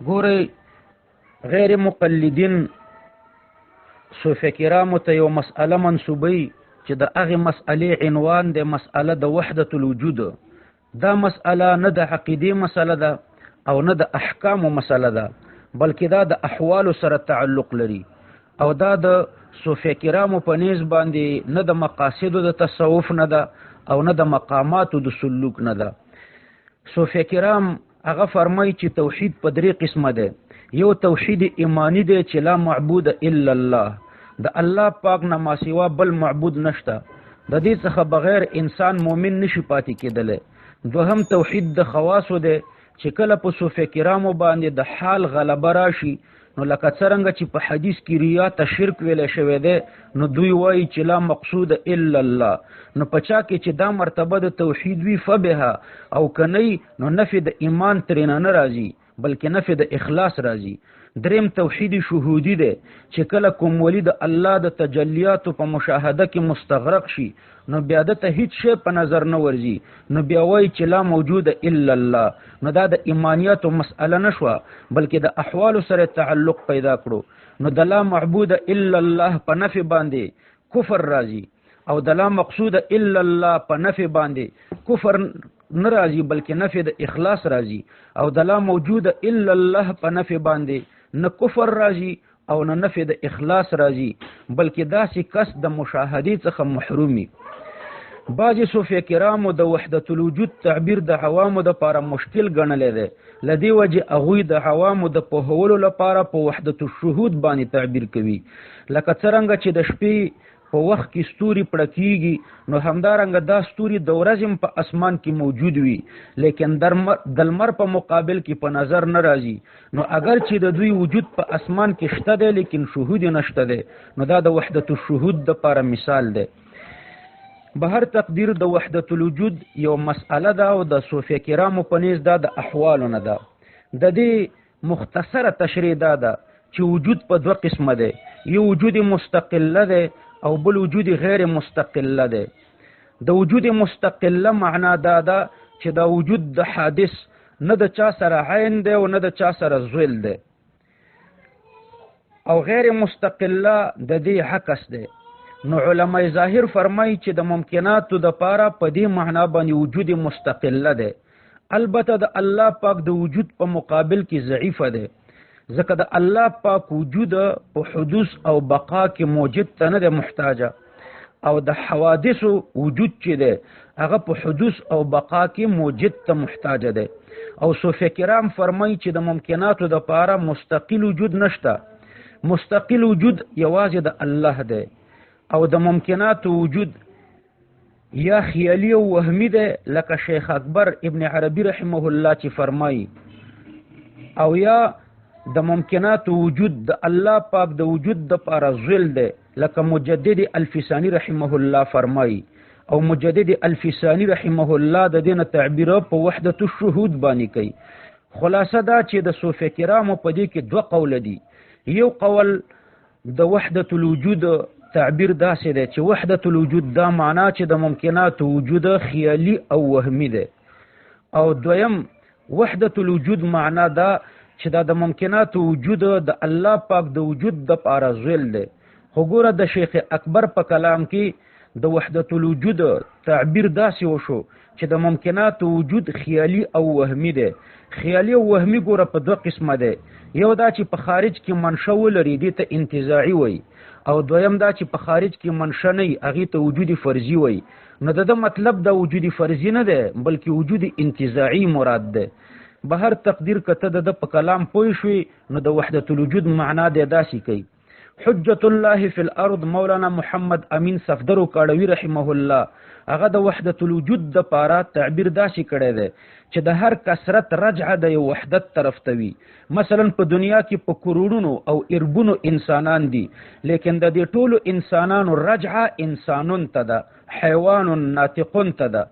ګورئ، غیر مقلدین صوفیه کرامو ته یو مسئله منسوبوي چې د هغې مسئلې عنوان دی مسئله د وحدت الوجود. دا مسئله نه د عقیدې مسئله ده او نه د احکامو مسئله ده، بلکې دا د احوالو سره تعلق لري، او دا د صوفیه کرامو په نیز باندې نه د مقاصدو د تصوف نه ده او نه د مقاماتو د سلوک نه ده. صوفیه کرام هغه فرمایي چې توحید په درې قسمه دی. یو توحید ایمانی دی چې لا معبود الا الله، د الله پاک نه ما سوا بل معبود نشته، د دې څخه بغیر انسان مؤمن نشي پاتې کېدلی. دوهم توحید د خواصو دی چې کله په صوفیه کرامو باندې د حال غلبه راشي، نو لکه څرنګه چې په حدیث کې ریا ته شرک ویلی شوی دی، نو دوی وایي چې لا مقصود الا الله. نو په چا کې چې دا مرتبه د توحید وي فبها، او که نه نو نفي د ایمان ترېنه نه راځي، بلکې نفي د اخلاص راځي. دریم توحید شهودي دی چې کله کوم ولی د الله د تجلیاتو په مشاهده کې مستغرق شي، نو بیا ده ته هیڅ شی په نظر نه ورځي، نو بیا وایي چې لا موجود الا الله. نو دا د ایمانیاتو مسئله نه شوه، بلکې د احوالو سره تعلق پیدا کړو. نو د لا معبود الا الله په نفي باندې کفر راځي، او د لا مقصود الا الله په نفي باندې کفر نه راځي، بلکې نفي د اخلاص راځي، او د لا موجود الا الله په نفي باندې نه کفر راځي او نه نفي د اخلاص راځي، بلکې داسې کس د مشاهدې څخه محرومي. بعضې صوفیه کرامو د وحدت الوجود تعبیر د عوامو دپاره مشکل ګڼلی دی، له دې وجې هغوی د عوامو د پوهولو لپاره په وحدت الشهود باندې تعبیر کوي. لکه څرنګه چې د شپې په وخت کې ستوري پړکیږي، نو همدارنګه دا ستوري د ورځې هم په اسمان کې موجود وي، لیکن د لمر په مقابل کې په نظر نه راځي. نو اگر چې د دوی وجود په اسمان کې شته دی، لیکن شهود یې نشته دی. نو دا د وحدت الشهود دپاره مثال دی. به هر تقدیر د وحدت الوجود یو مسئله ده، او د صوفیه کرامو په نیز دا د احوالو نه ده. د دې مختصره تشریح دا ده چې وجود په دوه قسمه دی، یو وجود مستقله دی او بل وجود غیر مستقله دی. د وجود مستقله معنا دا ده چې دا وجود د حادث نه د چا سره عین دی او نه د چا سره ظل دی، او غیر مستقله د دې عکس دی. نو علماء ظاهر فرمایي چې د ممکناتو د پاره په دې معنا باندې وجود مستقله دی، البته د الله پاک د وجود په مقابل کې ضعیفه دی، ځکه د الله پاک وجود په حدوث او بقا کې موجد ته نه دی محتاجه، او د حوادثو وجود چې دی هغه په حدوث او بقا کې موجد ته محتاج دی. او صوفیه کرام فرمایي چې د ممکناتو د پاره مستقل وجود نشته، مستقل وجود یوازې د الله دی، او د ممکناتو وجود یا خیالي او وهمي دی، لکه شیخ اکبر ابن عربي رحمه الله چې فرمایي، او یا د ممکناتو وجود د الله پاک د وجود د پاره ظل دی، لکه مجدد الفسانی رحمه الله فرمایي. او مجدد الفسانی رحمه الله د دې نه تعبیر په وحدت الشهود باندې کوي. خلاصه دا چې د صوفیه کرامو په دې کې دوه قول دي. یو قول د وحدت الوجود تعبیر داسې دی چې وحدت الوجود دا معنا چې د ممکناتو وجود خیالي او وهمي دی، او دویم وحدت الوجود معنا دا چې دا د ممکناتو وجود د الله پاک د وجود د پاره ظل دی. خو ګوره د شیخ اکبر په کلام کې د وحدت الوجود تعبیر داسې وشو چې د ممکناتو وجود خیالي او وهمي دی. خیالي او وهمي ګوره په دوه قسمه دی، یو دا چې په خارج کې منشه ولري دې ته انتزاعي وایي، او دویم دا چې په خارج کې منشه نه وي هغې ته وجود فرضي وایي. نو د ده مطلب دا وجود فرضي نه دی، بلکې وجود انتزاعي مراد دی. به هر تقدیر که ته د ده په کلام پوه شوې نو د وحدت الوجود معنا دی داسې کوي. حجت الله فی الارض مولانا محمد امین صفدر کاړوي رحمه الله هغه د وحدت الوجود د پاره تعبیر داسې کړی دی چې د هر کثرت رجعه د یو وحدت طرف ته وي. مثلا په دنیا کې په کروڑونو او اربونو انسانان دي، لیکن د دې ټولو انسانانو رجعه انسانون ته ده، حیوان ناطقون ته ده.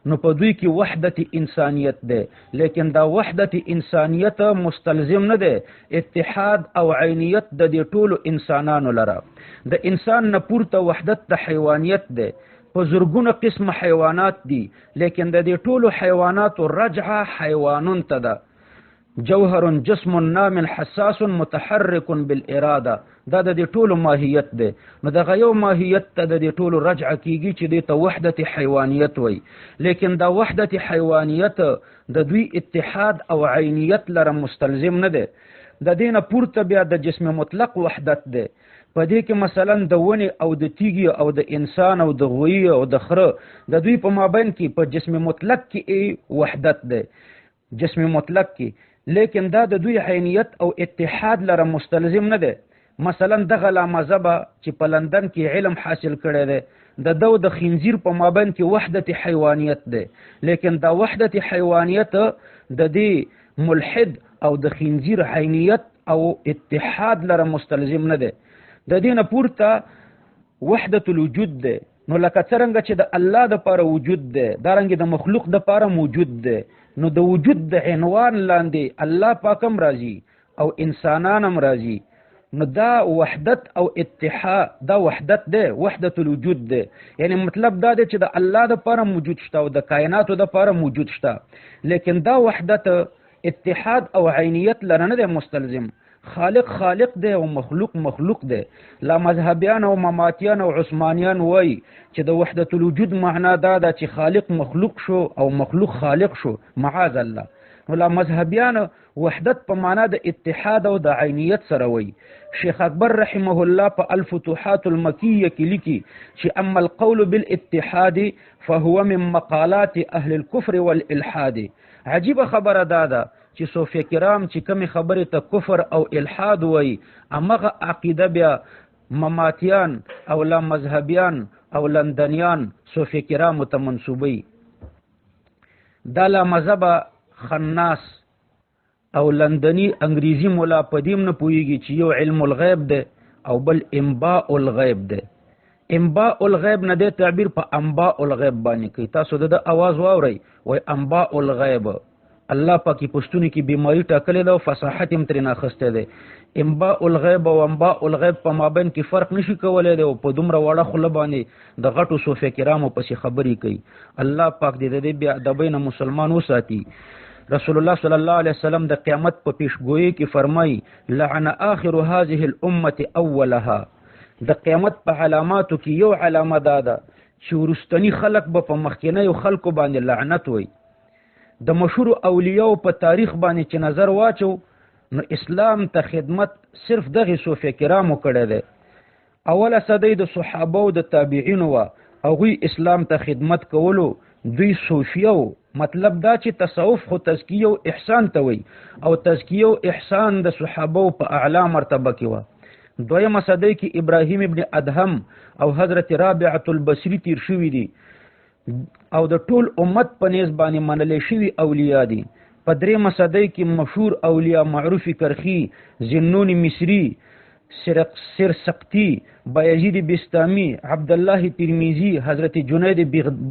نو په دوی کې وحدت انسانیت دی، لیکن دا وحدت انسانیت مستلزم نه دی اتحاد او عینیت د دې ټولو انسانانو لره. د انسان نه پورته وحدت د حیوانیت دی، په زرګونه قسم حیوانات دي، لیکن د دې ټولو حیواناتو رجعه حیوانون ته ده. جوهر جسم نام حساس متحرک بالاراده. دا د دې ټولو ماهیت دی. نو دغه یو ماهیت ته د دې ټولو رجعه کیږي چې دې ته وحدت حیوانیت وایي. لیکن دا وحدت حیوانیت د دوی اتحاد او عینیت لره مستلزم نه دی. د دې نه پورته بیا د جسم مطلق وحدت دی. په دې کې مثلا د ونې او د تیږې او د انسان او د غویي او د خره د دوی په مابین کې په جسم مطلق کې وحدت دی، جسم مطلق کې. لیکن دا د دوی عینیت او اتحاد لره مستلزم نه دی. مثلا دغه لامذهبه چې په لندن کې علم حاصل کړی دی، د دو د خنزیر په مابین کې وحدت حیوانیت دی، لیکن دا وحدت حیوانیت د دې ملحد او د خنزیر عینیت او اتحاد لره مستلزم نه دی. د دې نه پورته وحدت الوجود دی. نو لکه څرنګه چې د الله د پاره وجود دی، دارنګه د مخلوق د پاره موجود دی. نو د وجود د عنوان لاندې الله پاک هم راځي او انسانان هم راځي. نو دا وحدت او اتحاد، دا وحدت دی، وحدت الوجود دی. یعنی مطلب دا دی چې د الله د پاره موجود شته او د کائناتو د پاره موجود شته، لیکن دا وحدت اتحاد او عینیت لره نه دی مستلزم. خالق خالق دی او مخلوق مخلوق دی. لا مذهبیان او مماتیان او عثمانیان وایي چې د وحدت الوجود معنا دا ده چې خالق مخلوق شو او مخلوق خالق شو، معاذ الله. نو لا مذهبیان وحدت په معنا د اتحاد او د عینیت سره وایي. شیخ اکبر رحمه الله په الفتوحات المکیه کې لیکي چې اما القول بالاتحاد فهو من مقالات اهل الكفر والالحاد. عجیبه خبره دا ده چې صوفیه کرام چې کومې خبرې ته کفر او الحاد وایي، همغه عقیده بیا مماتیان او لا مذهبیان او لندنیان صوفیه کرامو ته منسوبوي. دا لا مذهبه خناس او لندنی انګریزي مولا په دې هم نه پوهېږي چې یو علم الغیب دی او بل انباء الغیب دی. انباء الغیب نه دی تعبیر په انباء الغیب باندې کوي. تاسو د ده اواز واورئ، وایي انباء الغیب. الله پاکي پښتوني کې بیماری ټاکلې ده او فصاحت هم ترېنه اخیستی دی. انباء الغیب او انباء الغیب په مابین کې فرق نشي کولی دی او په دومره وړه خوله باندې د غټو صوفیه کرامو پسې خبرې کوي. الله پاک دې د دې بې ادبۍ نه مسلمان وساتي. رسول الله صلی الله علیه وسلم د قیامت په پیشګویۍ کې فرمایي لعن آخر هذه الامة اولها. د قیامت په علاماتو کې یو علامه دا ده چې وروستني خلک به په مخکینیو خلکو باندې لعنت وایي. د مشهور اولیاو په تاریخ باندې چې نظر واچو نو اسلام ته خدمت صرف دغې صوفیه کرامو کړی دی. اوله صدۍ د صحابه او د تابعینو وه، هغوی اسلام ته خدمت کولو، دوی صوفیه وو. مطلب دا چې تصوف خو تزکیه او احسان ته وایي او تزکیه او احسان د صحابه په اعلی مرتبه کې وه. دویمه صدۍ کې ابراهیم ابن ادهم او حضرت رابعة البصري تیر شوي دي او د ټول امت په نیز باندې منلی شوي اولیا دي. په درېیمه صدۍ کې مشهور اولیا معروف کرخي، ذنون مصري، سرسقطي، بایزید بستامي، عبدالله ترمذي، حضرت جنید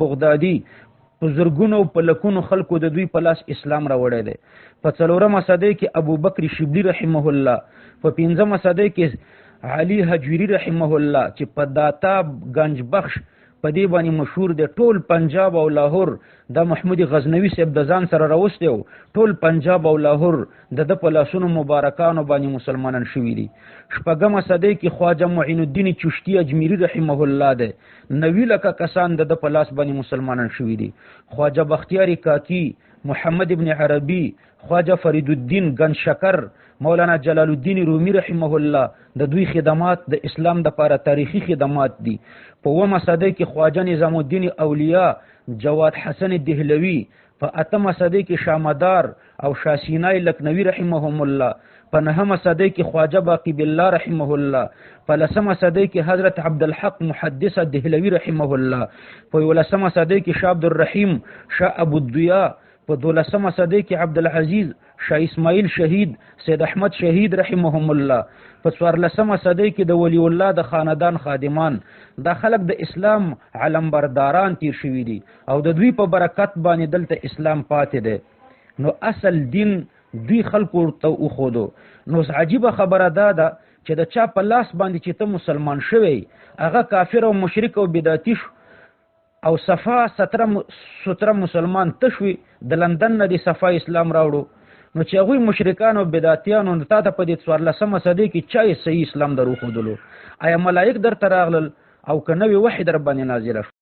بغدادي، په زرګونو او په لکونو خلکو د دوی په لاس اسلام راوړی دی. په څلورمه صدۍ کې ابوبکر شبلي رحمه الله، په پنځمه صدۍ کې علي هجویري رحمه الله چې په داتا گنج بخش په دې باندې مشهور دی. ټول پنجاب او لاهور دا محمود غزنوي صاحب د ځان سره راوستی و، ټول پنجاب او لاهور د ده په لاسونو مبارکانو باندې مسلمانان شوي دي. شپږمه صدۍ کې خواجه معین الدین چشتي اجمیري رحمه الله دی، 90 لکه کسان د ده په لاس باندې مسلمانان شوي دي. خواجه بختیار کاکی، محمد ابن عربي، خواجه فرید الدین گنج شکر، مولانا جلال الدین رومي رحمه الله، د دوی خدمات د اسلام د پاره تاریخي خدمات دي. په اوومه صدۍ کې خواجه نظام الدین اولیا، جواد حسن دهلوي، په اتمه صدۍ کې شامدار او شاه سینای لکنوي رحمهم الله، په نهمه صدۍ کې خواجه باقي بالله رحمه الله، په لسمه صدۍ کې حضرت عبدالحق محدث دهلوي رحمه الله، په یولسمه صدۍ کې شاه عبدالرحیم شاه ابو الدیا، په دولسمه صدۍ کې عبدالعزیز شاه اسماعیل شهید، سید احمد شهید رحمهم الله، په څوارلسمه صدۍ کې د ولی الله د خاندان خادمان، دا خلک د اسلام علمبرداران تیر شوي دي او د دوی په برکت باندې دلته اسلام پاتې دی. نو اصل دین دوی خلکو ورته وښودو. نو عجیبه خبره دا ده چې د چا په لاس باندې چې ته مسلمان شوی هغه کافر او مشرک او بدعتي شو او صفا ستره مسلمان ته شوي، د لندن نه دې صفا اسلام راوړو. نو چې هغوی مشرکان او بدعتیانو، نو تا ته په دې 14مه صدۍ کې چا یې صحیح اسلام در وښودلو؟ آیا ملایک درته راغلل او که نوې وحي در باندې نازله شوه؟